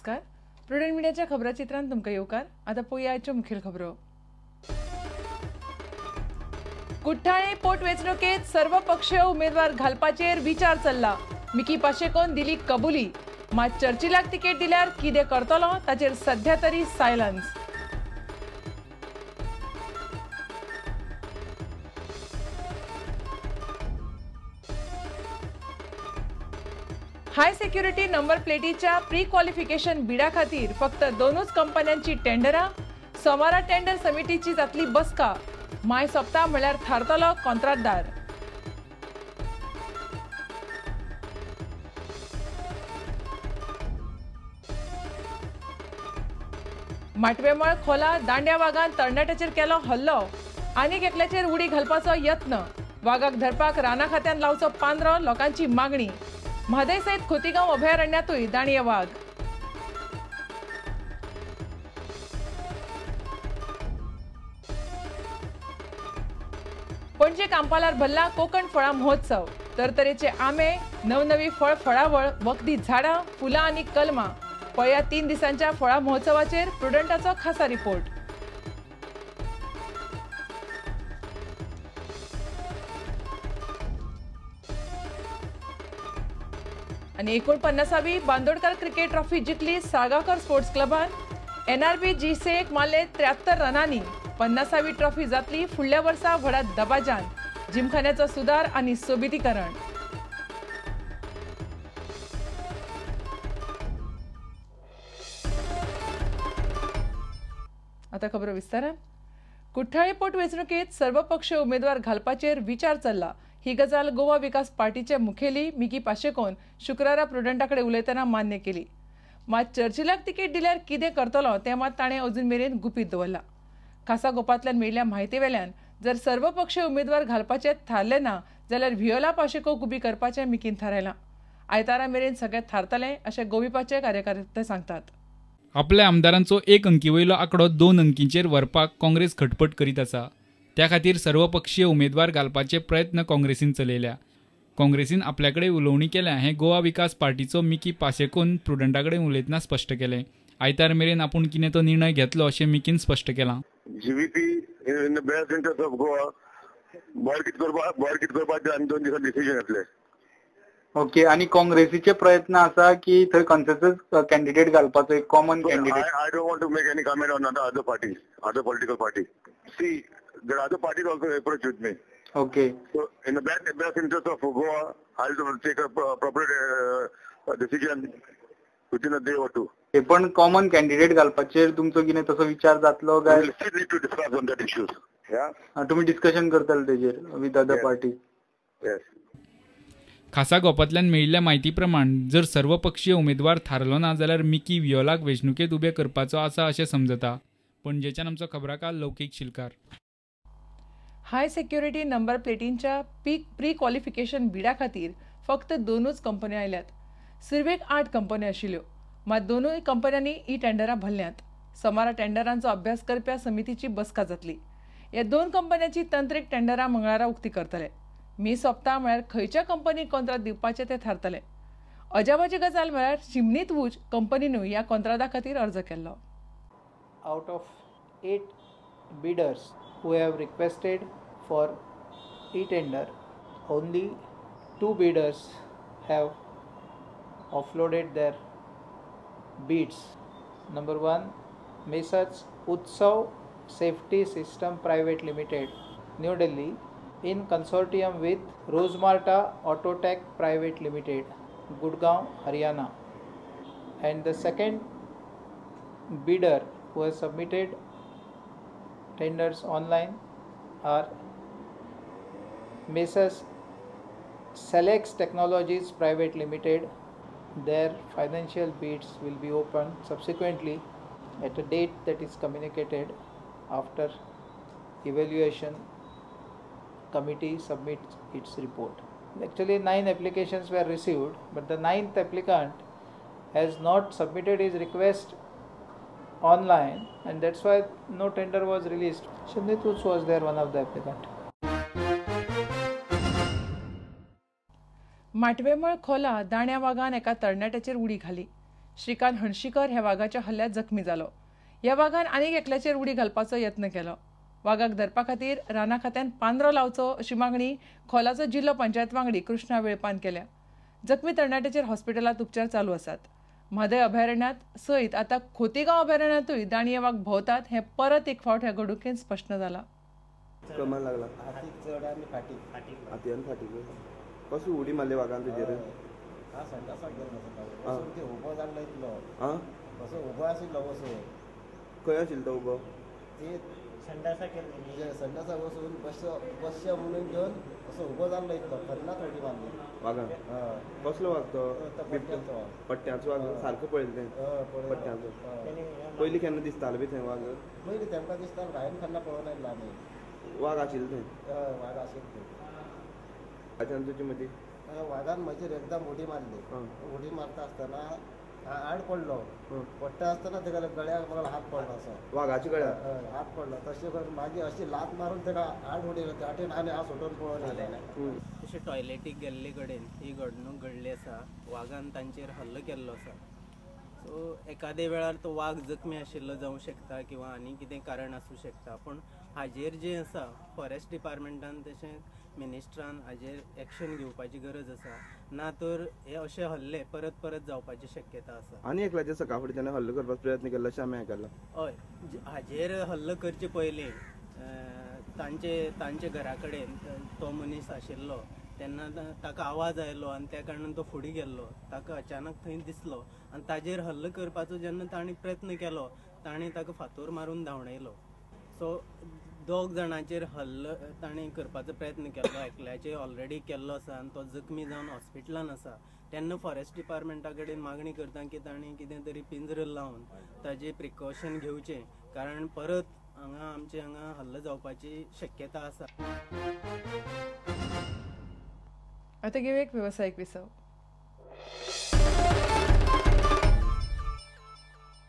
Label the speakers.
Speaker 1: नमस्कार, प्रुडंट मीडियाच्या खबराचित्रांत तुमकां येवकार. आतां पळोवया आयच्यो मुखेल खबरो. कुठ्ठाळे पोटवेंचणुकेंत सर्वपक्षीय उमेदवार घालपाचेर विचार चल्ला. मिकी पाशेकोन दिली कबुली, मात चर्चिलाक तिकेट दिल्यार कितें करतलो ताचेर सध्या तरी सायलन्स. हाय सेक्युरिटी नंबर प्लेटीच्या प्री क्वॉलिफिकेशन बिडा खातीर फक्त दोनूच कंपन्यांची टेंडरां. सोमारा टेंडर समितीची जातली बसका. माय सोंपता म्हळ्यार थारतलो कॉंत्राटदार. माटवेमळ खोला दांड्या वागान तरणाट्याचेर केलो हल्लो. आनीक एकल्याचेर उडी घालपाचो यत्न. वागाक धरपाक राना खात्यान लावचो पांदरो, लोकांची मागणी. म्हादय सयत खोतीगांव अभयारण्यातूय दांडये वाग. पणजे कांपालार भरला कोकण फळां महोत्सव. तरतरेचे आंबे, नवनवी फळ फळावळ, वखदी झाडां, फुलां आनी कलमां. पळया 3 दिसांच्या फळां महोत्सवाचेर प्रुडंटाचो खासा रिपोर्ट. आनी 49वी बांदोडकर क्रिकेट ट्रॉफी जिखली साळगांवकर स्पोर्ट्स क्लबान. एनआरबी जीसेक मारले 73 रनांनी. 50वी ट्रॉफी जातली फुडल्या वर्सा व्हडा दबाज्यान. जिमखान्याचो सुदार आनी सोबितीकरण. आता खबरो विस्तारान. कुठ्ठाळे पोटवेंचणुकेंत सर्वपक्षीय उमेदवार घालपाचेर विचार चल्ला. ही गजाल गोवा विकास पार्टीचे मुखेली मिकी पाशेकोन शुक्रारा प्रुडंटा कडेन उलयतना मान्य केली. मात चर्चिलाक तिकेट दिल्यार कितें करतलो तें मात ताणें अजून मेरेन गुपीत दवरलां. खासा गोपांतल्यान मेळिल्ल्या म्हायती वेल्यान जर सर्वपक्षीय उमेदवार घालपाचें थारलें ना जाल्यार व्हियोला पाशेकोक उबी करपाचें मिकीन थारायलां. आयतारा मेरेन सगळें थारतलें अशें गोविपाचे कार्यकर्ते सांगतात.
Speaker 2: आपल्या आमदारांचो 1 अंकी वयलो आंकडो 2 अंकींचेर व्हरपाक काँग्रेस खटपट करीत आसा. त्या खातीर सर्वपक्षीय उमेदवार घालपाचे प्रयत्न काँग्रेसीन चलयल्या. काँग्रेसीन आपल्या कडेन उलोवणी केल्या हें गोवा विकास पार्टीचो मिकी पाशेकोन प्रुडंटा कडेन उलयतना स्पश्ट केलें. आयतार मेरेन आपूण कितें तो निर्णय घेतलो अशें मिकीन स्पश्ट केलां.
Speaker 3: GVP in the best interest of Goa भायर कितें करपाचें आनी 2 दिसांनी डिसिजन येतलें.
Speaker 4: ओके, आनी काँग्रेसीचे प्रयत्न आसा की थंय कन्सेन्सस कॅन्डिडेट घालपाचो, एक common candidate.
Speaker 3: I don't want to make any comment on other party, other political party. See, there are other parties also approach with me.
Speaker 4: Okay.
Speaker 3: So in the best interest of Goa, I'll take a proper decision within a day or two.
Speaker 4: पण common candidate घालपाचेर तुमचो कितें तसो विचार जातलो काय?
Speaker 3: We still need to discuss on that issues. Yeah.
Speaker 4: तुम्ही discussion करताले तेजेर विथ अदर पार्टी?
Speaker 3: Yes.
Speaker 2: खासा गोपांतल्यान मेळिल्ल्या म्हायती प्रमाण जर सर्वपक्षीय उमेदवार थारलो ना जाल्यार मिकी व्हियोलाक वेंचणुकेंत उबे करपाचो आसा अशें समजता. पणजेच्यान आमचो खबराकार Laukik Shilkar.
Speaker 1: High security number प्लेटींच्या pre qualification बिडा खातीर फक्त 2 कंपन्यो आयल्यात. सुरवेक 8 कंपन्यो आशिल्ल्यो, मात 2 कंपन्यांनी ही टेंडरां भरल्यांत. सोमारा टेंडरांचो अभ्यास करप्या समितीची बसका जातली. ह्या 2 कंपन्यांची तंत्रीक टेंडरां मंगळारा उक्ती करतले. मे सोंपता म्हळ्यार खंयच्या कंपनीक कॉंत्रात दिवपाचें तें थारतलें. अजापाची गजाल म्हळ्यार चिमनीत वूज कंपनीनूय ह्या कॉंत्राटा खातीर अर्ज केल्लो.
Speaker 5: Out of 8 bidders who have requested for e-tender, only 2 bidders have offloaded their bids. Number 1, Messrs. Utsav Safety System Private Limited, New Delhi, in consortium with Rosemarta Autotech Private Limited, Gurgaon, Haryana. And the second bidder who has submitted tenders online are Messrs. Selex Technologies Private Limited. Their financial bids will be opened subsequently at a date that is communicated after evaluation committee submits its report. Actually 9 applications were received, but the 9th applicant has not submitted his request online, and that's why no tender was released. Shimnit Utz was there, one of the applicant.
Speaker 1: Matvemal खोला दाण्या वागान एका तरणाट्याचेर उडी घाली. श्रीकांत हणशीकर ह्या वागाच्या हल्ल्यात जखमी जालो. ह्या वागान आनीक एकल्याचेर उडी घालपाचो यत्न केलो. वागाक धरपा खातीर राना खात्यान पांदरो लावचो अशी मागणी खोलाचो जिल्लो पंचायत वांगडी कृष्णा वेळपान केल्या. जखमी तरणाट्याचेर हॉस्पिटलांत उपचार चालू आसात. म्हादय अभयारण्यात सयत आतां खोतीगांव अभयारण्यातूय दाणये वाग भोंवतात हें परत एक फावट ह्या घडणुकेन स्पश्ट जाला.
Speaker 6: कमान लागला चड आनी फाटीक हातीन फाटीक कसो उडी मारली वागान तुजेर?
Speaker 7: उबो जाल्लो इतलो कसो उबो आशिल्लो बसून.
Speaker 6: खंय आशिल्लो तो उबो?
Speaker 7: संडासाक वचून बसचें म्हणून घेवन असो उबो जाल्लो इतलो तेन्नाच उडी मारली
Speaker 6: वागान. कसलो वाग तो? पट्ट्यांचो वाग. सारको पळयलें तें पट्ट्यांचो. पयलीं केन्ना दिसतालो बी थंय वाग?
Speaker 7: पयलीं तेमकां दिसतालो, हांवें केन्ना पळोवंक आयला आमी.
Speaker 6: वाग आशिल्लो थंय?
Speaker 7: वाग आशिल्लो
Speaker 6: थंय. तुजे मदीं
Speaker 7: वागान म्हजेर एकदम उडी मारली. उडी मारता आसतना आड पडलो. पडटा आसतना तेका गळ्याक म्हाका हात पडलो असो.
Speaker 6: वागाच्या गळ्याक
Speaker 7: हात पडलो. तशें करून मागीर अशी लात मारून तेका आड उडयलो. वाटेन आनी हांव सुटून पळोवन आयलें.
Speaker 8: तशें टॉयलेटीक गेल्ले कडेन ही घडणूक घडली आसा. वागान तांचेर हल्लो केल्लो आसा. सो एकादे वेळार तो वाग जखमी आशिल्लो जावं शकता किंवा आनी कितें कारण आसूं शकता, पूण हाजेर जें आसा फॉरेस्ट डिपार्टमेंटान तशेंच मिनिस्ट्रान हाजेर एक्शन घेवपाची गरज आसा. ना तर हे अशे हल्ले परत परत जावपाची शक्यता आसा.
Speaker 6: आनी एकल्याचे सकाळ फुडें ताणें हल्लो करपाचो प्रयत्न केल्लो अशें आमी आयकलां.
Speaker 8: हय, हाजेर हल्लो करचे पयलीं तांचे घरा कडेन तो मनीस आशिल्लो तेन्ना ताका आवाज आयलो आनी त्या कारणान तो फुडें गेल्लो. ताका अचानक थंय दिसलो आनी ताजेर हल्लो करपाचो जेन्ना ताणें प्रयत्न केलो ताणें ताका फातोर मारून धांवडायलो. सो दोग जाणांचेर हल्लो ताणें करपाचो प्रयत्न केल्लो. एकल्याचेर ऑलरेडी केल्लो आसा आनी तो जखमी जावन हॉस्पिटलान आसा. तेन्ना फॉरेस्ट डिपार्टमेंटा कडेन मागणी करता की ताणें कितें तरी पिंजरो लावन ताजें प्रिकॉशन घेवचें, कारण परत हांगा आमचे हांगा हल्लो जावपाची शक्यता आसा.
Speaker 1: आता घेऊया एक व्यावसायिक विसव.